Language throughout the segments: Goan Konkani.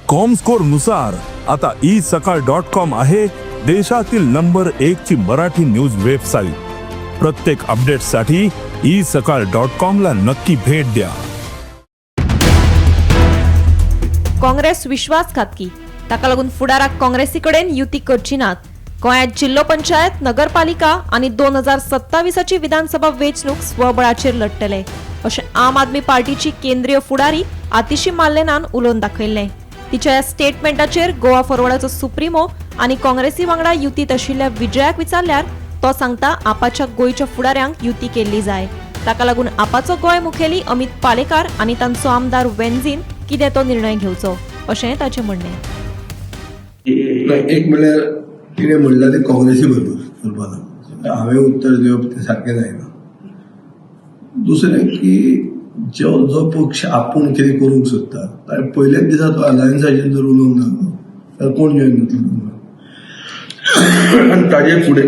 कॉमस्कोर नुसार आता ई सकाळ डॉट कॉम आहे देशातील नंबर 1 ची मराठी न्यूज वेबसाईट. प्रत्येक अपडेटसाठी ई सकाळ डॉट कॉम ला नक्की भेट द्या. काँग्रेस विश्वासघातकी, ताका लागून फुडाराक काँग्रेसी कडेन युती करची नात. गोंयांत जिल्लो पंचायत, नगरपालिका आनी 2027ची विधानसभा वेंचणूक स्वबळाचेर लढटले अशें आम आदमी पार्टीची केंद्रीय फुडारी आतिशी मार्लेनान उलोवन दाखयल्लें. तिच्या ह्या स्टेटमेंटाचेर गोवा फॉरवर्डाचो सुप्रिमो आनी काँग्रेसी वांगडा युतीत आशिल्ल्या विजयाक विचारल्यार तो सांगता आपाच्या गोंयच्या फुडाऱ्यांक युती केल्ली जाय. ताका लागून आपाचो गोंय मुखेली अमित पालेकार आनी तांचो आमदार वेन्झीन कितें तो निर्णय घेवचो अशें ताचें म्हणणें. एक म्हणल्यार तिणें म्हणलां तें काँग्रेसी बरोबर चलपाक हांवें उत्तर दिवप तें सारकें जायना. दुसरें की जो जो पक्ष आपूण कितें करूंक सोदता ताणें पयल्याच दिसा तो अलायन्साचेर जर उलोवंक लागलो जाल्यार कोण जॉयन जातलो? आनी ताजे फुडें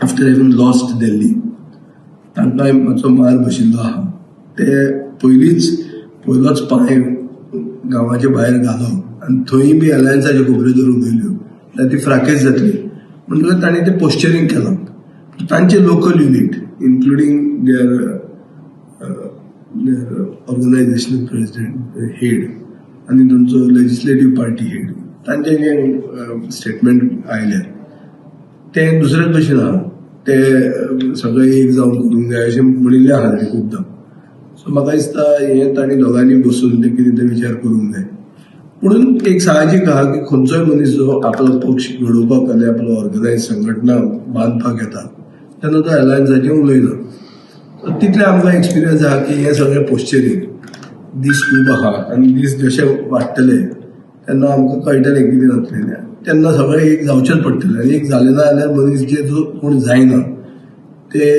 आफ्टर हेविंग लॉस्ट दिल्ली तांकां मातसो मार बशिल्लो आहा. ते पयलींच पयलोच पांय गांवाचे भायर घालो आनी थंय बी अलायन्साच्यो खबऱ्यो जर उलयल्यो जाल्यार ती फ्राकेज जातली. म्हणटकच तांणी तें पोस्चरींग केलां. तांचे local unit including their organisational president head आनी तांचो लेजिस्लेटीव पार्टी हेड तांचे जे स्टेटमेंट आयले ते दुसरेच भशेन आहा. ते सगळे एक जावन करूंक जाय अशें म्हणिल्लें आहा ताणें खुबदां. सो म्हाका दिसता हें तांणी दोगांनी बसून ते कितें ते विचार करूंक जाय. म्हणून एक साहजीक आहा की खंयचोय मनीस जो आपलो पक्ष घडोवपाक आनी आपलो ऑर्गनायज संघटना बांदपाक येता तेन्ना तो अलायन्साचेर उलयना. तितलें आमकां एक्सपिरियन्स आहा की हें सगळें पोस्चरींग दीस खूब आहा आनी दीस जशे वाडटले तेन्ना आमकां कळटलें कितें जातलें. तेन्ना सगळें एक जावचेंच पडटलें आनी एक जालें ना जाल्यार मनीस जे जो कोण जायना ते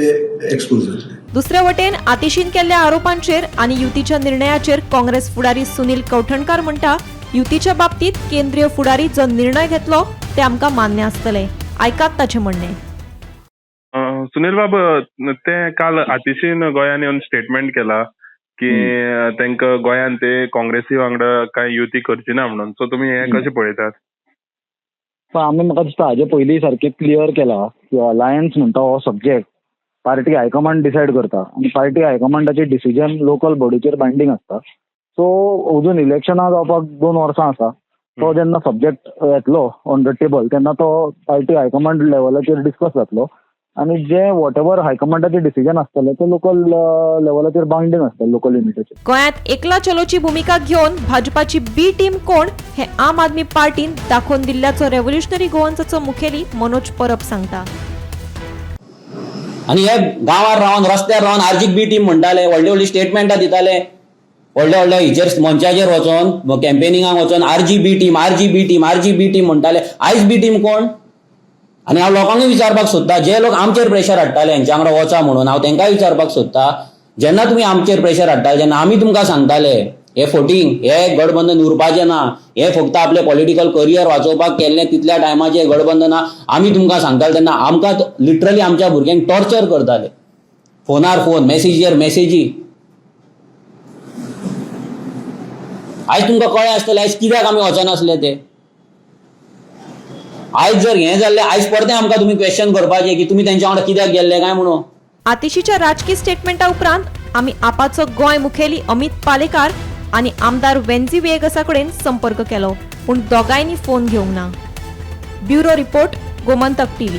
एक्सपोज जातले. दुसरे वटेन आतिशीन केल्ल्या आरोपांचेर आनी युतीच्या निर्णयाचेर काँग्रेस फुडारी सुनील कवठणकार म्हणटा युतीच्या बाबतीत केंद्रीय फुडारी जो निर्णय घेतलो ते आमकां मान्य आसतले. आयकात ताचें म्हणणें. सुनील बाब, ते काल आतिशीन गोंयान येवन स्टेटमेंट केला की तांकां गोंयान ते काँग्रेसी वांगडा कांय युती करची ना म्हणून. सो तुमी हें कशें पळयतात? पण आमी म्हाका दिसता हाजे पयलीं सारकें क्लियर केला की अलायन्स म्हणटा हो सब्जेक्ट पार्टी हायकमांड डिसायड करता आनी पार्टी हायकमांडाचे डिसिजन लोकल बॉडीचेर बायंडींग आसता. सो अजून इलेक्शनां जावपाक 2 वर्सां आसा. तो जेन्ना सब्जेक्ट येतलो ऑन the table तेन्ना तो पार्टी हायकमांड लेवलाचेर डिस्कस जातलो आनी जे what ever हायकमांडाचे डिसिजन आसतलें ते लोकल लेवलाचेर बायंडींग आसतलें, लोकल युनिटाचेर. गोंयांत एकला चलोची भुमिका घेवन भाजपाची बी टीम कोण हे आम आदमी पार्टीन दाखोवन दिल्ल्याचो रेव्होल्युशनरी गोवन्साचो मुखेली मनोज परब सांगता. आनी हे गांवार रावन रस्त्यार रावन आरजीक बी टीम म्हणटाले, व्हडली व्हडली स्टेटमेंटां दिताले, व्हडले व्हडले हिचेर मंचाचेर वचोन कॅम्पेनिंगाक वचोन RG B team, RG B team, RG B team म्हणटाले. आयज बी टीम कोण? आनी हांव लोकांकूय विचारपाक सोदता, जे लोक आमचेर प्रेशर हाडटाले हेंच्या वांगडा वचा म्हणून, हांव तांकांय विचारपाक सोदता, जेन्ना तुमी आमचेर प्रेशर हाडटाले जेन्ना आमी तुमकां सांगताले हे फोटींग, हे गठबंधन उरपाचें ना, हे फक्त आपलें पॉलिटिकल करियर वाचोवपाक केल्लें तितल्या टायमाचें गठबंधना आमी तुमकां सांगताले तेन्ना आमकां लिटरली आमच्या भुरग्यांक टॉर्चर करताले, फोनार फोन, मॅसेजीर मॅसेजी. आयज तुमकां कळ्ळें आसतलें आयज कित्याक आमी वचनासले ते. आयज जर हें जाल्लें आयज परतें आमकां तुमी क्वेश्चन करपाचें की तुमी तेंच्या वांगडा कित्याक गेल्ले काय म्हणून. आतिशीच्या राजकी स्टेटमेंटा उपरांत आमी आपाचो गोंय मुखेली अमित पालेकार आनी आमदार वेन्झी व्हिएगसा कडेन संपर्क केलो, पूण दोगांयनी फोन घेवंक ना. Bureau report, Gomantak TV.